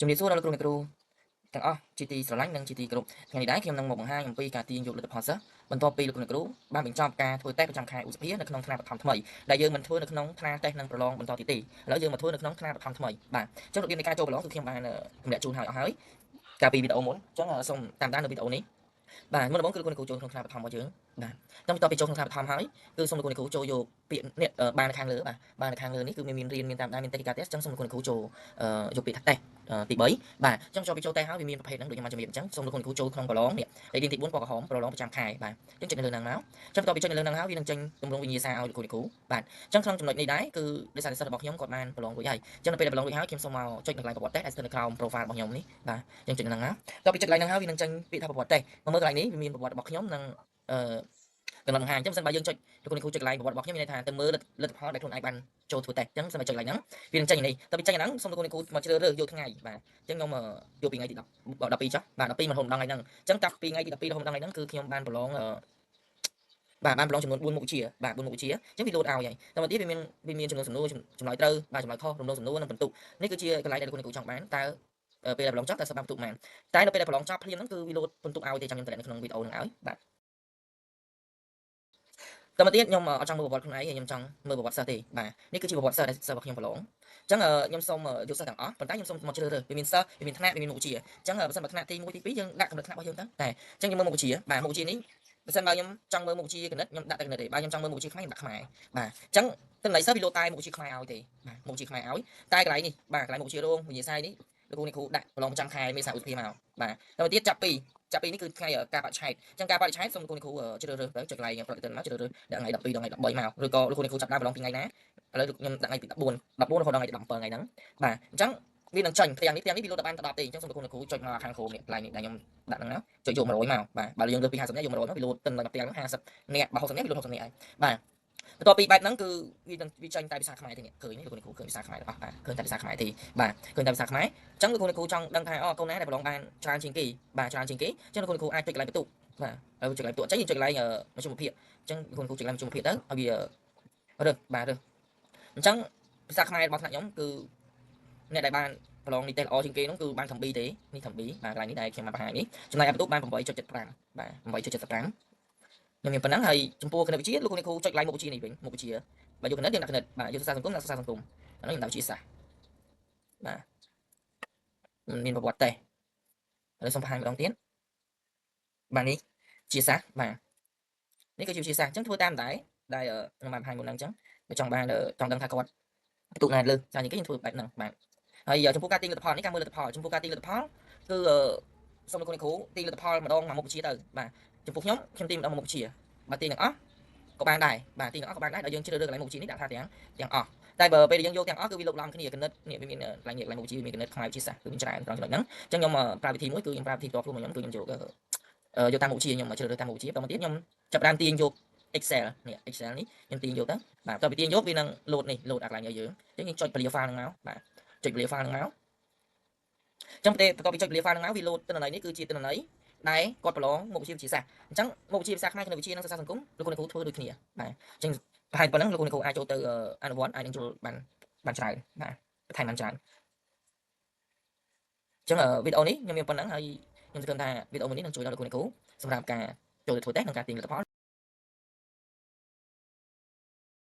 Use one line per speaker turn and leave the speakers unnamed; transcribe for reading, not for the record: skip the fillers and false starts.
ជំរាបសួរដល់លោកគ្រូអ្នកគ្រូទាំងអស់ជាទីស្រឡាញ់និងជាទីគោរពថ្ងៃនេះដែរខ្ញុំនឹងមកបង្ហាញអំពីការទាញយកលទ្ធផលសិស្សបន្ទាប់ពីលោកគ្រូអ្នកគ្រូបានបញ្ចប់ការធ្វើតេស្តប្រចាំខែឧសភានៅក្នុងថ្នាក់បឋមថ្មីដែលយើងមិនធ្វើនៅក្នុងថ្នាក់តេស្តនិងប្រឡងបន្តទៀតទេឥឡូវយើងមកធ្វើនៅក្នុងថ្នាក់បឋមថ្មីបាទអញ្ចឹងរបៀបនៃការចូលប្រឡងគឺខ្ញុំបានទម្លាក់ជូនហើយអស់ហើយកាលពីវីដេអូមុនអញ្ចឹងសូមតាមដាននៅវីដេអូនេះបាទមុនដំបូងគឺលោកគ្រូចូលក្នុងថ្នាក់បឋមរបស់យើងបាទខ្ញុំបន្ទាប់ពីចូលក្នុងថ្នាក់បឋមហើយគឺសូមលោកគ្រូចូលយកពាក្យនេះបាននៅខាងលើបាទបាននៅខាងលើនេះគឺមានរៀនមានតាមដានមានតេស្តការតេស្តអញ្ចឹងសូមលោកគ្រូចូលយកពាក្យថាតេស្តទី3បាទអញ្ចឹងចូលពីចូលតេស្តហើយវាមានប្រភេទហ្នឹងដូចខ្ញុំបានជំរាបអញ្ចឹងសូមលោកគ្រូចូលក្នុងប្រឡងនេះលេខរៀងទី4ពណ៌ក្រហមប្រឡងប្រចាំខែបាទអញ្ចឹងចុចនៅលើហ្នឹងមកអញ្ចឹងបន្ទាប់ពីចុចនៅលើហ្នឹងហើយវានឹងចេញទម្រង់វិញ្ញាសាឲ្យលោកគ្រូបាទអញ្ចឹងក្នុងចំណុចនេះដែរគឺដោយសារសិស្សរបស់ខ្ញុំគាត់បានប្រឡងរួចហើយអញ្ចឹងនៅពេលដែលប្រឡងរួចហើយខ្ញុំសូមមកចុចនៅកន្លែងប្រវត្តិតេស្តដែលស្ថិតនៅក្រោម profile របស់ខ្ញុំនេះបាទអញ្ចឹងចុចនៅហ្នឹងមកបន្ទាប់ពីចុចកន្លែងហ្នឹងហើយវានឹងចេញពាក្យថាប្រវត្តិតេស្តមកមើលកន្លែងនេះវាមានប្រវត្តិរបស់ខ្ញុំនិងអឺកំណត់បង្ហាញអញ្ចឹងបើសិនបើយើងចុចលោកគ្រូចុចកន្លែងប្រវត្តិរបស់ខ្ញុំមានន័យថាទៅមើលលទ្ធផលដែលខ្លួនឯងបានចូលធ្វើតេស្តអញ្ចឹងសិនបើចុចកន្លែងហ្នឹងវានឹងចេញនេះតើវាចេញហ្នឹងសូមលោកគ្រូមកជ្រើសរើសយកថ្ងៃបាទអញ្ចឹងខ្ញុំយកពីថ្ងៃទី10 12ចុះបាទ12មករហូតដល់ថ្ងៃហ្នឹងអញ្ចឹងតាំងពីថ្ងៃទី12រហូតដល់ថ្ងៃហ្នឹងគឺខ្ញុំបានប្រឡងបាទបានប្រឡងចំនួន4មុខវិជ្ជាបាទ4មុខវិជ្ជាអញ្ចឹងវាលោតឲ្យហើយតែមកទៀតវាមានចំនួនសំណួរចម្លើយត្រូវបាទចម្លើយខុសរំលងសំណួរនិងពិន្ទុនេះគឺជាកន្លែងដែលលោកគ្រូចង់បានតើពេលដែលប្រឡងចប់តើសិស្សបានពិន្ទុប៉ុន្មានតែនៅពេលដែលប្រឡងចប់ភ្លាមហ្នឹងគឺវាលោតពិន្ទុឲ្យទេចាំខ្ញុំតម្លាក់នៅក្នុងវីដេអូហ្នឹងឲ្យបាទតមកទៀតខ្ញុំអត់ចង់មើលប្រវត្តិខ្លួនឯងខ្ញុំចង់មើលប្រវត្តិសិស្សទេបាទនេះគឺជាប្រវត្តិសិស្សដែលសិស្សរបស់ខ្ញុំប្រឡងអញ្ចឹងខ្ញុំសូមយកសិស្សទាំងអស់ប៉ុន្តែខ្ញុំសូមមកជ្រើសរើសវាមានសិស្សវាមានថ្នាក់វាមានមុខវិជ្ជាអញ្ចឹងបើសិនបើថ្នាក់ទី1ទី2យើងដាក់កម្រិតថ្នាក់របស់យើងទៅតែអញ្ចឹងខ្ញុំមើលមុខវិជ្ជាបាទមុខវិជ្ជានេះបើសិនបើខ្ញុំចង់មើលមុខវិជ្ជាគណិតខ្ញុំដាក់តែគណិតទេបើខ្ញុំចង់មើលមុខវិជ្ជាខ្មែរខ្ញុំដាក់ខ្មែរបាទអញ្ចឹងទិន្នន័យសិស្សវាលោតតែមុខវិជ្ជាខ្មែរឲ្យទេបាទមុខវិជ្ជាខ្មែរឲ្យតែកន្លែងនេះបាទកន្លែងមុខវិជ្ជារោងវិញ្ញាសាយនេះលោកគ្រូនេះគ្រូដាក់ប្រឡងប្រចាំខែមេសាឧសភាមកបាទតែមកទៀតចាប់ពីនេះគឺថ្ងៃការបរិច្ឆេទអញ្ចឹងការបរិច្ឆេទសូមលោកគ្រូនេះគ្រូជ្រើសរើសទៅចុចកន្លែងប្រតិទិនមកជ្រើសរើសដាក់ថ្ងៃ12ដល់ថ្ងៃ13មកឬក៏លោកគ្រូនេះគ្រូចាប់ដើមប្រឡងពីថ្ងៃណាឥឡូវខ្ញុំដាក់ថ្ងៃទី14 14រហូតដល់ថ្ងៃទី17ថ្ងៃហ្នឹងបាទអញ្ចឹងវានឹងចេញផ្ទាំងនេះផ្ទាំងនេះវាលោតដល់បាន10ទេអញ្ចឹងសូមលោកគ្រូនេះគ្រូចុចមកខាងក្រោមនេះកន្លែងនេះដែលខ្ញុំដាក់ហ្នឹងណាចុចយក100មកបាទបើយើងលើសពី50នាក់យក100មកវាលោតទៅដល់ផ្ទាំងហ្នឹង50នាក់បើ60នាក់វាលោត60នាក់ហើយបាទបន្ទាប់ពីបែបហ្នឹងគឺវានឹងវាចេញតែភាសាខ្មែរទេនេះឃើញនេះលោកគ្រូឃើញភាសាខ្មែរទាំងអស់បាទឃើញតែភាសាខ្មែរទេបាទឃើញតែភាសាខ្មែរអញ្ចឹងលោកគ្រូចង់ដឹងថាអូកូនណាដែលប្រឡងបានច្រើនជាងគេបាទច្រើនជាងគេអញ្ចឹងលោកគ្រូអាចចុចកន្លែងបន្ទុកបាទហើយចុចកន្លែងបន្ទុកអញ្ចឹងយើងចុចកន្លែងមជ្ឈមភាពអញ្ចឹងលោកគ្រូចុចកន្លែងមជ្ឈមភាពទៅឲ្យវារើសបាទរើសអញ្ចឹងភាសាខ្មែររបស់ថ្នាក់ខ្ញុំគឺអ្នកដែលបានប្រឡងនិទេសល្អជាងគេនោះគឺបានធំ B ទេនេះធំ B បាទកន្លែងនេះដែលខ្ញុំបានបង្ហាញនេះចំណែកឯបន្ទុកបាន8.75បាទ8.75ខ្ញុំមានប៉ុណ្ណឹងហើយចំពោះគណិតវិទ្យាលោកគ្រូចុចកន្លែងមុខវិជ្ជានេះវិញមុខវិជ្ជាបើយកគណិតយើងដាក់គណិតបាទយកសិក្សាសង្គមដាក់សិក្សាសង្គមអានោះខ្ញុំដាក់វិទ្យាសាស្ត្របាទមានប្រវត្តិតេស្តឥឡូវសូមបង្ហាញម្ដងទៀតបាទនេះជាសាស្ត្របាទនេះគឺជាវិទ្យាសាស្ត្រអញ្ចឹងធ្វើតាមដែរដែលខ្ញុំបានបង្ហាញមុនហ្នឹងអញ្ចឹងបើចង់បានចង់ដឹងថាគាត់បន្ទុកណាលើចានេះគេយើងធ្វើបែបហ្នឹងបាទហើយចំពោះការទាញលទ្ធផលនេះការមើលលទ្ធផលចំពោះការទាញលទ្ធផលគឺសូមលោកគ្រូទាញលទ្ធផលម្ដងមួយមុខវិជ្ជាទៅបាទចំពោះខ្ញុំខ្ញុំទាញម្ដងមួយមុខវិជ្ជាបើទាញទាំងអស់ក៏បានដែរបាទទាញទាំងអស់ក៏បានដែរដល់យើងជ្រើសរើសកន្លែងមុខវិជ្ជានេះដាក់ថាទាំងទាំងអស់តែបើពេលយើងយកទាំងអស់គឺវាលុបឡំគ្នាគណិតនេះវាមានកន្លែងនេះកន្លែងមុខវិជ្ជាវាមានគណិតខ្មែរវិទ្យាសាស្ត្រគឺមានច្រើនត្រង់ចំណុចហ្នឹងអញ្ចឹងខ្ញុំប្រើវិធីមួយគឺខ្ញុំប្រើវិធីផ្ទាល់ខ្លួនរបស់ខ្ញុំគឺខ្ញុំយកយកតាមមុខវិជ្ជាខ្ញុំជ្រើសរើសតាមមុខវិជ្ជាបន្តមកទៀតខ្ញុំចាប់ផ្ដើមទាញយក Excel នេះ Excel នេះខ្ញុំទាញយកទៅបាទតើពីទាញយកវានឹងលោតនេះលោតអាកន្លែងឲ្យយើងអញ្ចឹងយើងចុចពលា file ហ្នឹងមកបាទចុចពលា file ហ្នឹងមកអញ្ចឹងបន្ទាប់ពីចុចពលា file ហ្នឹងមកវាលោតទិន្នន័យនេះគឺជាទិន្នន័យដែលគាត់ប្រឡងមុខវិជ្ជាវិទ្យាសាស្ត្រអញ្ចឹងមុខវិជ្ជាភាសាខ្មែរគណិតវិទ្យានិងសិក្សាសង្គមលោកគ្រូធ្វើដូចគ្នាបាទអញ្ចឹងប្រហែលប៉ុណ្ណឹងលោកគ្រូអាចចូលទៅអនុវត្តអាចនឹងចូលបានបានច្រើនបាទបន្ថែមបានច្រើនអញ្ចឹងវីដេអូនេះខ្ញុំមានប៉ុណ្ណឹងហើយខ្ញុំសង្ឃឹមថាវីដេអូមួយនេះនឹងជួយដល់លោកគ្រូសម្រាប់ការចូលទៅធ្វើតេស្តនិងការទាញលទ្ធផល។